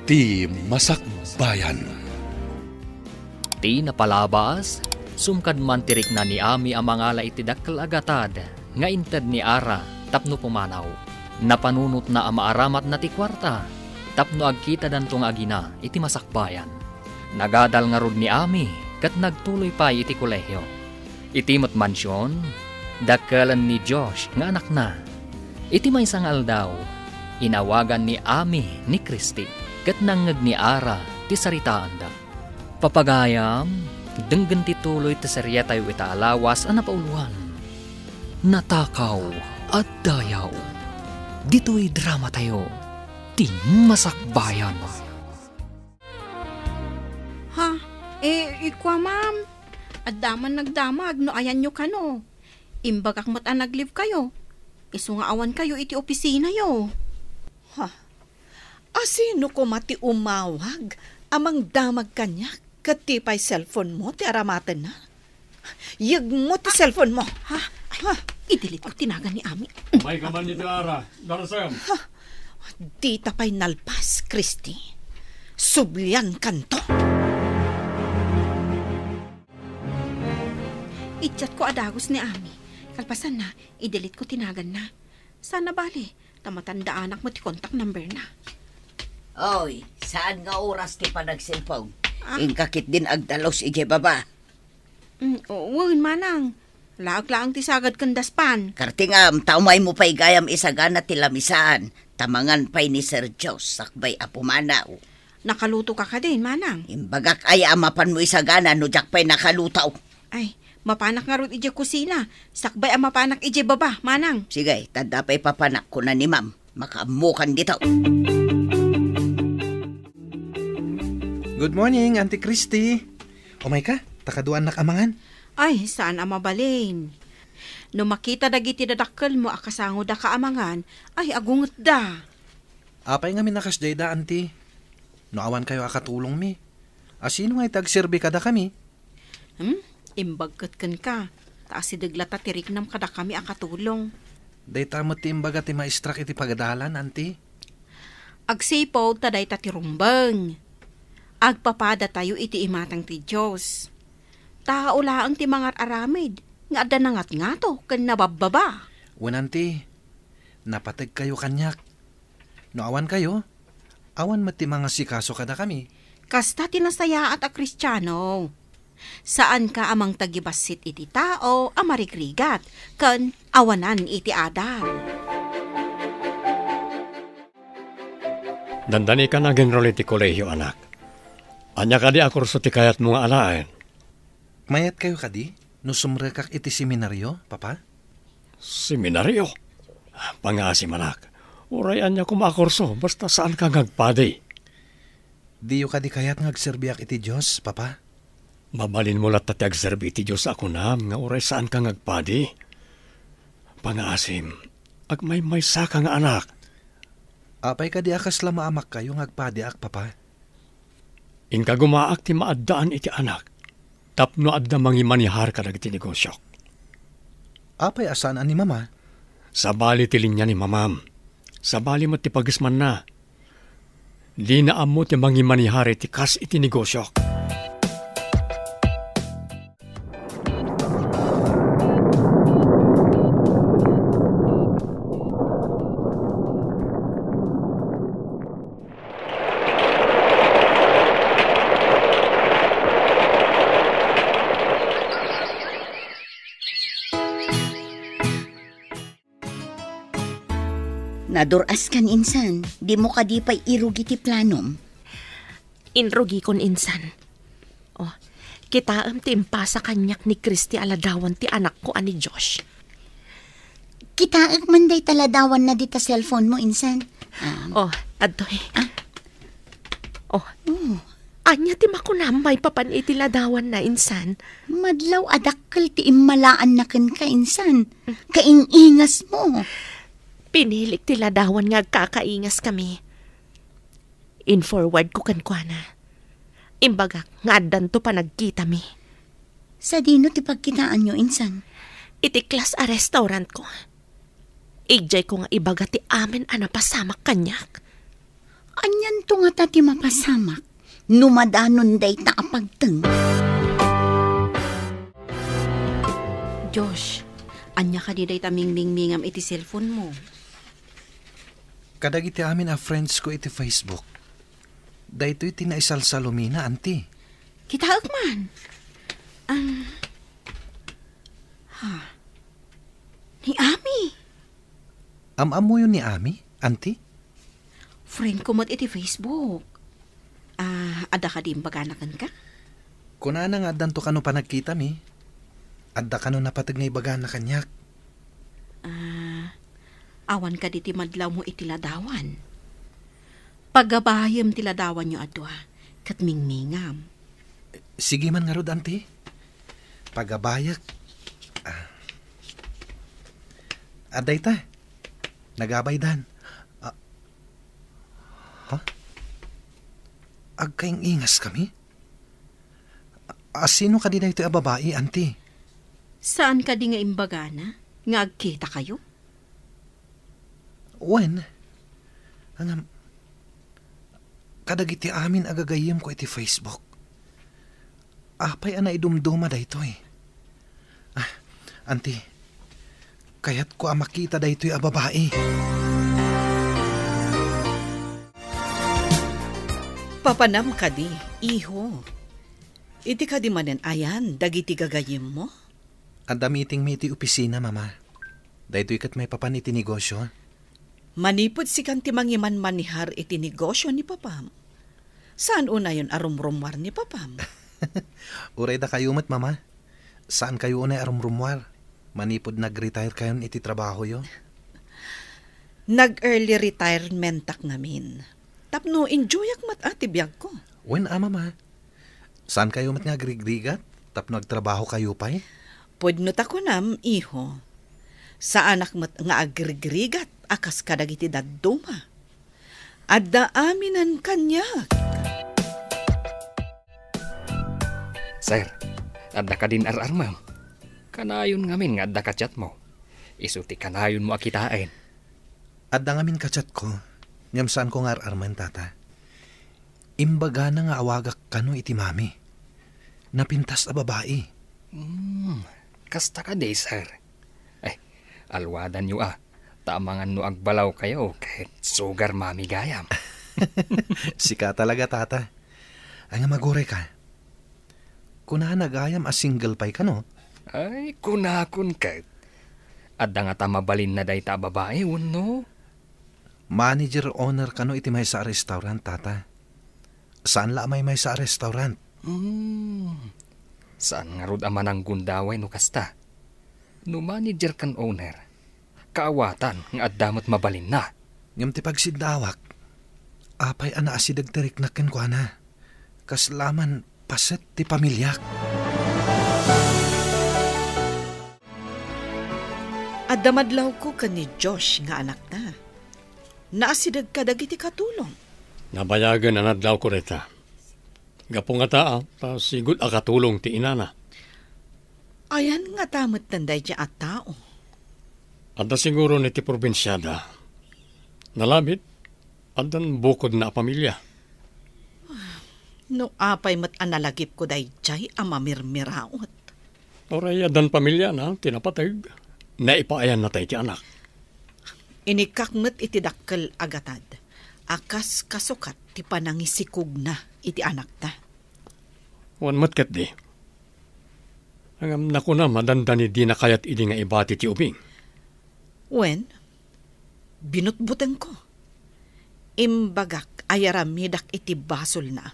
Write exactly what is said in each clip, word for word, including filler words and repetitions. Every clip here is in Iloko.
Ti Masakbayan. Ti napalabas, sumkad man ti rikna ni Ami a mangala iti dakkel a gatad nga inted ni Ara tapno pumanaw. Napanunotna a maaramatna ti kuarta tapno agkitadanto nga agina iti masakbayan. Nagadal ngarud ni Ami ket nagtuloy pay iti kolehio. Iti met mansion, dakkelen ni Josh nga anakna. Iti maysa nga aldaw, inawagan ni Ami ni Christy ket nangngeg ni Ara ti saritaanda. Papagayam, denggen ti tuloy ti seriatayo ita a lawas a napauloan. Natakaw a Dayaw. Ditoy dramatayo, Ti Masakbayan. Ha? Eh, ikua, ma'am. Adda man nagdamag no ayanyo kano. Imbagak met a nag-leave kayo. Isu nga awan kayo iti opisinayo. Ha? Asino koma ti umawag a mangdamag kaniak ket ti pay cellphone mo ti aramatenna? Yegmo ti cellphone mo. Ha? Ay, Ha? I-delete ko ti nagan ni Ami. May ka man iti Ara, Darsem. Ha? Dita pay nalpas, Christy. Subliankanto. I-chat ko a dagus ni Ami. Kalpasanna, i-delete ko ti naganna. Saan a bale, ta matandaanak met ti contact number na. Oy, saan nga oras ti panagselpong? Ah. Inka ketdin agdalus idiay baba. Mm, o, wen, manang. Laag laeng ti sagad ken daspan. Kartingam, ta umaymo pay gayam isagana ti lamisaan, ta mangan pay ni Sir Jos sakbay a pumanaw. Nakaluto ka kadin, manang? Imbagak aya a mapanmo isagana no diak pay nakaluto? Ay, mapanak ngarud idiay kusina, sakbay a mapanak idiay baba, manang. Sige, ta adda pay papanak, kuna ni Ma'am. Makaammokan dita. Good morning, Auntie Christy. Umay ka, ta kaduaannak a mangan. Ay, saan a mabalin. No makita dagiti dadakkelmo a kasangoda ka a mangan, ay, agungetda. Apay ngamin a kasdayda, Auntie? No awan kayo a katulongmi, asino nga iti agserbi kadakami? Hmm? Imbag ket kenka, ta asideg latta ti riknam kadakami a katulong. Dayta met ti imbaga ti maestrak iti pagadalan, Auntie. Agsipud ta dayta ti rumbeng. Agpapadatayo iti imatang ti Dios. Tao laeng ti mangar-aramid nga adda nangatngato ken nababbaba. Wen, Auntie, napategkayo kaniak. No awan kayo, awan met ti mangasikaso kadakami. Kasta ti nasayaat a Kristiano. Saanka a mangtagibassit iti tao a marigrigat ken awanan iti adal. Dandani ka nag-enroll iti kolehio, anak. Ania kadi a kurso ti kayatmo nga alaen? Mayat kayo kadi no sumrekak iti seminario, Papa? Seminario? Pangaasim, anak. Uray ania koma a kurso, basta saanka nga agpadi. Diyo kadi kayat nga agserbiak iti Dios, Papa? Mabalinmo latta ti agserbi iti Dios a kunam nga uray saanka nga agpadi. Pangaasim, agmaymaysaka nga anak. Apay kadi a kasla maamakkayo nga agpadiak, Papa? Inka gumaak ti maaddaan iti anak tapno adda mangimanihar kadagiti negosiok. Apay a saan a ni Mama? Sabali ti linia ni Mamam. Sabali met ti pagismanna. Dina ammo ti mangimanihar iti kas iti negosiok. Nadur-askan, insan. Dimo kadi pay irugi ti planom? Inrugikon, insan. Oh, kitaem ti impasa kaniak ni Christy a ladawan ti anakko a ni Josh. Kitaek man dayta ladawanna dita cellphone mo, insan. Ah. Oh, adtoy. Ah? Oh. Oh. Ania ti makunam maipapan iti ladawanna, insan? Madlaw a dakkel ti immalaanna kenka, insan. Kaing-ingas mo. Pinilik ti ladawan nga agkakaingas kami. In-forward ko kenkuana. Imbagak nga addanto panagkitami. Sadino ti pagkitaanyo, insan? Iti class a restaurant ko. Idiay ko nga ibaga ti amin a napasamak kaniak. Anianto ngata ti mapasamak no madanon dayta a pagteng? Josh, ania kadi dayta mingmingmingam iti cellphone mo? Kadagiti amin a friends ko iti Facebook. Daytoy ti naisalsalumina, anti. Kitaek man. Ah. Ha. Ni Ami. Am-ammoyo ni Ami, anti? Friend ko met iti Facebook. Ah, adda kadi imbagana kenka? Kunana nga addanto kano panagkitami. Adda kano napateg nga ibagana kaniak. Ah, awan kadi ti madlawmo iti ladawan? Pagabayem ti ladawanyo a dua, ket mingmingam. Sige man ngarud, anti. Pagabayek. Ah. Adda ita. Nagabay dan. Ah. Ha? Agkaing-ingas kami? A, sino kadi daytoy a babai, anti? Saan kadi nga imbagana nga agkita kayo? Wen, ngem, kadagiti amin a gagayyemko iti Facebook. Apay a naidumduma daytoy? Ah, anti, kayatko a makita daytoy a babai. Papanam kadi, iho? Iti kadi manen ayan dagiti gagayyemmo? Adda meetingmi iti opisina, Mama. Daytoy ket maipapan iti negosyo. Manipud sikan ti mangimanmanehar iti negosyo ni papam, saan unayon a rumrummuar ni papam? Uray dakayo met, Mama. Saan kayo unay a rumrummuar manipud nag-retire kayon iti trabahoyo? Nag-early retirement-ak ngamin. Tapno enjoyak met a ti biagko. Wen a, Mama. Saan kayo met nga agrigrigat tapno agtrabaho kayo pay? Pudno ta kunam, iho. Saanak met nga agrigrigat a kas kadagiti dadduma. Adda aminen kaniak. Sir, adda kadin ar-armem? Kanayon ngamin nga adda ka-chatmo. Isu ti kanayonmo a kitaen. Adda ngamin ka-chatko, ngem saanko nga ar-armen, Tata. Imbagana nga awagak kano iti mami. Napintas a babai. Hmm, kasta kadi, sir. Ay, alwadanyo a. Ta amangan no agbalaw kayo ket sugar mami gayam. Sika talaga, Tata. Ay nga, maguray ka. Kunana gayam a single pay kano? Ay, kunakon ket. Adda ngata mabalinna dayta a babai, wenno? Manager owner kano iti maysa a restaurant, Tata. Saan la a maymaysa a restaurant. Hmm. Saan ngarud a mananggundaway no kasta? No manager ken owner, kaawatan nga adda met mabalinna. Ngem ti pagsiddawak, apay a naasideg ti riknak kenkuana? Kasla man paset ti pamiliak. Adda madlawko ken ni Josh nga anakna. Naasideg kadagiti katulong. Nabayagen a nadlawko dayta. Gapu ngata, a, ta sigud a katulong ti inana. Ayan ngata metten daydiay a tao? Adda siguro iti probinsiada. Nalabit, addan bukodna a pamilia. No apay met a nalagipko daydiay a mamirmiraot. Uray addan pamiliana ti napateg, naipaayanna tay ti anak. Inikkak met iti dakkel a gatad, a kas kasukat ti panangisikugna iti anakta. Wen met ketdi. Ngem nakunam a dandani dina kayat idi nga ibati ti ubing. Wen, binutbutengko. Imbagak a yaramidak iti basolna.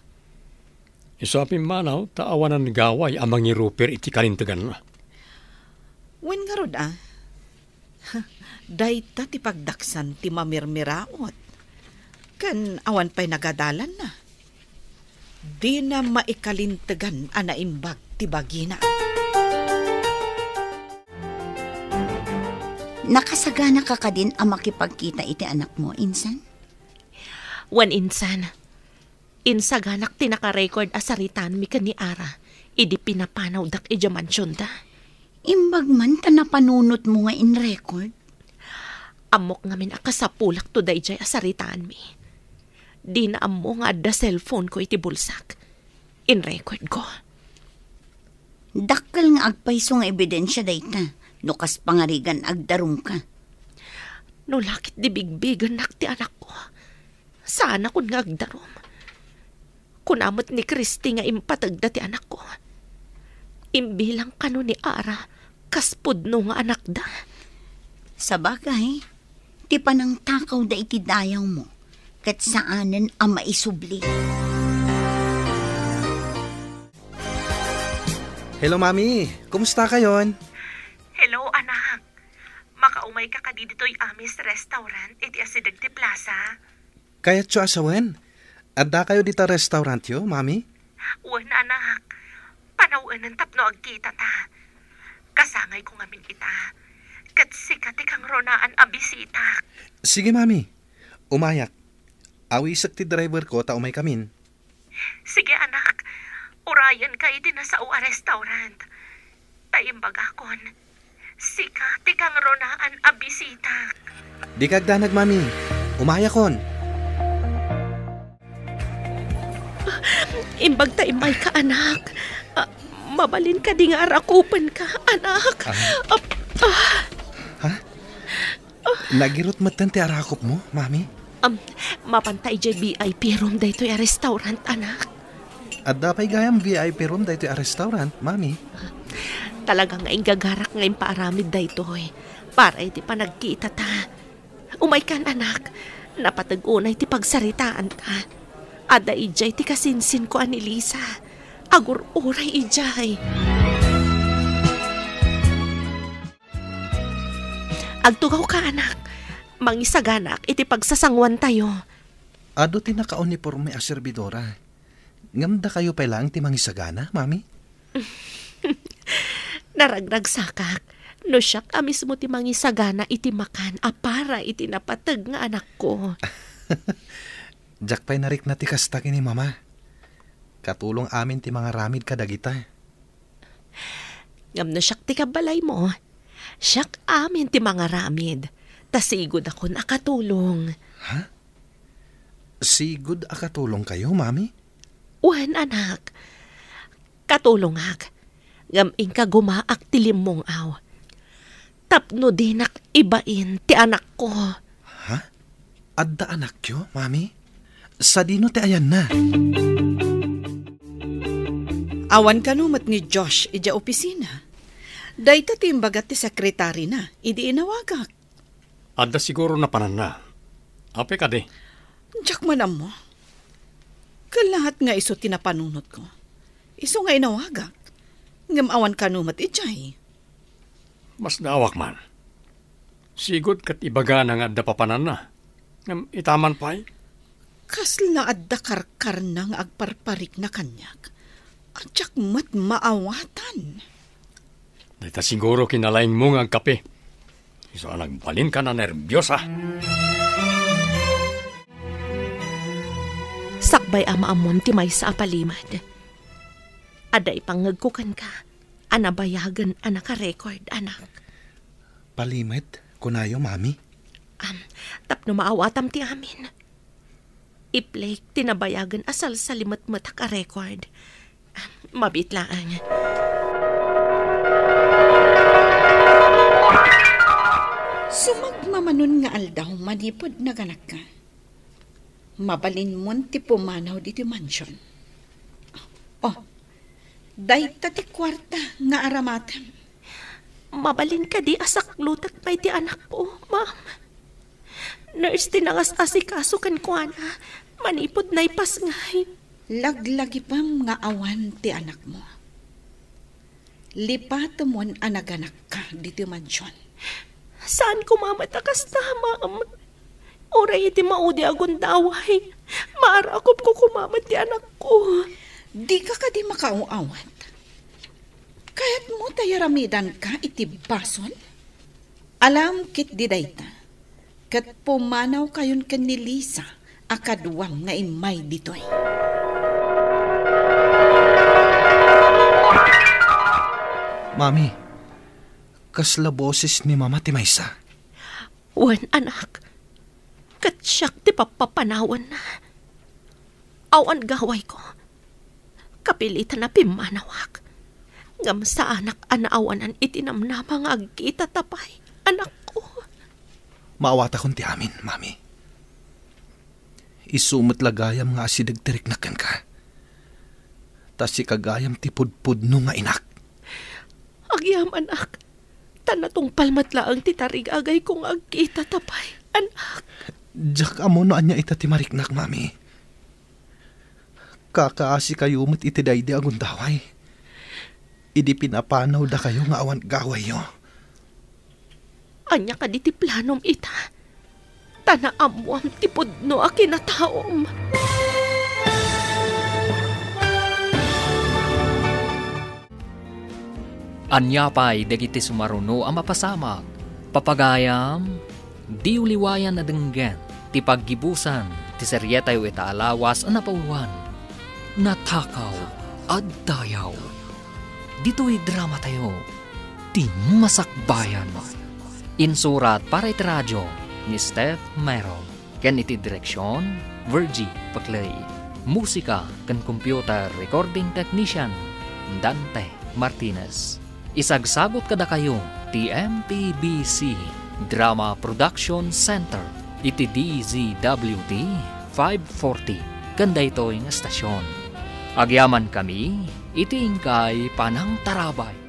Isu a pimmanaw ta awanan gaway a mangiruper iti kalinteganna. Wen ngarud a, dayta ti pagdaksan ti mamirmiraot. Ken awan pay nagadalanna. Dina maikalintegan a naimbag ti bagina. Nakasagana ka kadin a makipagkita iti anakmo, insan? Wen, insan. Insaganak ti naka-record a saritaanmi ken ni Ara idi pinapanawdak idiay mansionda. Imbag man ta napanunotmo nga in-record? Ammok ngamin a kasapulakto daydiay a saritaanmi. Dina ammo nga adda cellphone-ko iti bulsak. In-record-ko. Dakkel nga agpayso nga ebidensia dayta, no kas pangarigan agdarumka. No la ket di bigbigennak ti anakko, saanakon nga agdarum. Kuna met ni Christy nga impategda ti anakko. Imbilang kano ni Ara kas pudno nga anakda. Sabagay, ti panangtakawda iti dayawmo, ket saanen a maisubli. Hello, Mami. Kumusta kayon? Hello, anak. Makaumayka kadi ditoy Amis Restaurant iti asideg ti plaza? Kayatyo a sawen? Addakayo dita restaurantyo, Mami? Wen, anak. Panawenen tapno agkitata. Kasangayko ngamin ita. Ket sika ti kangrunaan a bisitak. Sige, Mami. Umayak. Awisek ti driverko ta umaykamin. Sige, anak. Urayenka iti nasao a restaurant. Ta imbagakon, sika ti kangrunaan a bisitak. Dika agdanag, Mami. Umayakon. Imbag ta immayka, anak. Ah, mabalin kadi nga arakupenka, anak? Ah. Ah, ah. Ha? Nagirot metten ti arakupmo, Mami? Am, mapanta idiay V I P room daytoy a restaurant, anak. Adda pay gayam V I P room daytoy a restaurant, Mami? Talaga nga inggagarak nga impaaramid daytoy para iti panagkitata. Umaykan, anak. Napateg unay ti pagsaritaanta. Adda idiay ti kasinsinko a ni Lisa. Agur-uray idiay. Agtugawka, anak. Mangisaganaak iti pagsasanguantayo. Adu ti nakauniporme a serbidora. Ngem dakayo pay laeng ti mangisagana, Mami? Naragragsakak no siak a mismo ti mangisagana iti makan a para iti napateg nga anakko. Diak pay narikna ti kasta ken ni Mama. Katulong amin ti mangaramid kadagita. Ngem no siak ti kabalaymo, siak amin ti mangaramid, ta sigudakon a katulong. Ha? Sigud a katulongkayo, Mami? Wen, anak. Katulongak, ngem inka gumaak ti limmong-aw. Tapno dinak ibain ti anakko. Ha? Adda anakyo, Mami? Sadino ti ayanna? Awan kano met ni Josh idiay opisina. Dayta ti imbaga ti sekretarina idi inawagak. Adda siguro napananna. Apay kadi? Diak man ammo. Kalaat nga isu ti napanunotko. Isu nga inawagak. Ngem awan kano met idiay. Masdaawak man. Sigud ket ibagana nga adda papananna. Ngem ita man pay? Kasla adda karkarna nga agparparikna kaniak a diak met maawatan. Dayta siguro kinalaingmo nga agkape. Isu a nagbalinka nanerbiosa. Sakbay a maammom ti maysa a palimed, adda ipangngegko kenka a nabayagen a nakarecord, anak. Palimed, kunayo, Mami? Am, tapno maawatam ti amin. I-play ti nabayagen a salsalimetmetak a record. Mabiit laeng. Sumagmamanon nga aldaw manipud naganakka. Mabalinmon ti pumanaw ditoy mansion. Oh, dayta ti kuarta nga aramatem. Mabalin kadi a saklutek pay ti anakko, ma'am? Nurse ti nangas-asikaso kenkuana manipud naipasngay. Laglagipem nga awan ti anakmo. Lipatemon a naganakka ditoy mansion. Saan koma met a kasta, ma'am. Uray iti maudi a gundaway, maarakupko koma met ti anakko. Dika kadi makaaw-awat? Kayatmo ta yaramidanka iti basol? Alam ketdi dayta, ket pumanawkayon ken ni Lisa a kaduam nga immay ditoy. Mami, kasla boses ni Mama ti maysa. Wen, anak, ket siak ti pappapanawanna. Awan gawayko. Kapilitan a pimmanawak. Ngem saanak a naawanan iti namnama nga agkitata pay, anakko. Maawatakon ti amin, Mami. Isu met la gayam nga asideg ti riknak kenka. Ta sika gayam ti pudpudno nga inak. Agyamanak, ta natungpal met laeng ti tarigagayko nga agkitata pay, anak. Diak ammo no ania ita ti mariknak, Mami. Kakaasikayo met iti daydi a gundaway. Idi pinapanawdakayo nga awan gawayyo. Ania kadi ti planom ita? Ta naammoam ti pudno a kinataom. Ania pay dagiti sumaruno a mapasamak? Papagayam, diyo liwayan a denggen ti paggibusan ti serietayo ita a lawas a napauluan, Natakaw a Dayaw. Ditoy dramatayo, Ti Masakbayan. Insurat para iti radyo ni Steph Mero. Ken iti direksion, Virgie Paclay. Musika ken computer recording technician, Dante Martinez. Isagsagut kadakayo ti M P B C Drama Production Center iti D Z W T five forty ken daytoy nga estasion. Agyamankami iti inkay panangtarabay.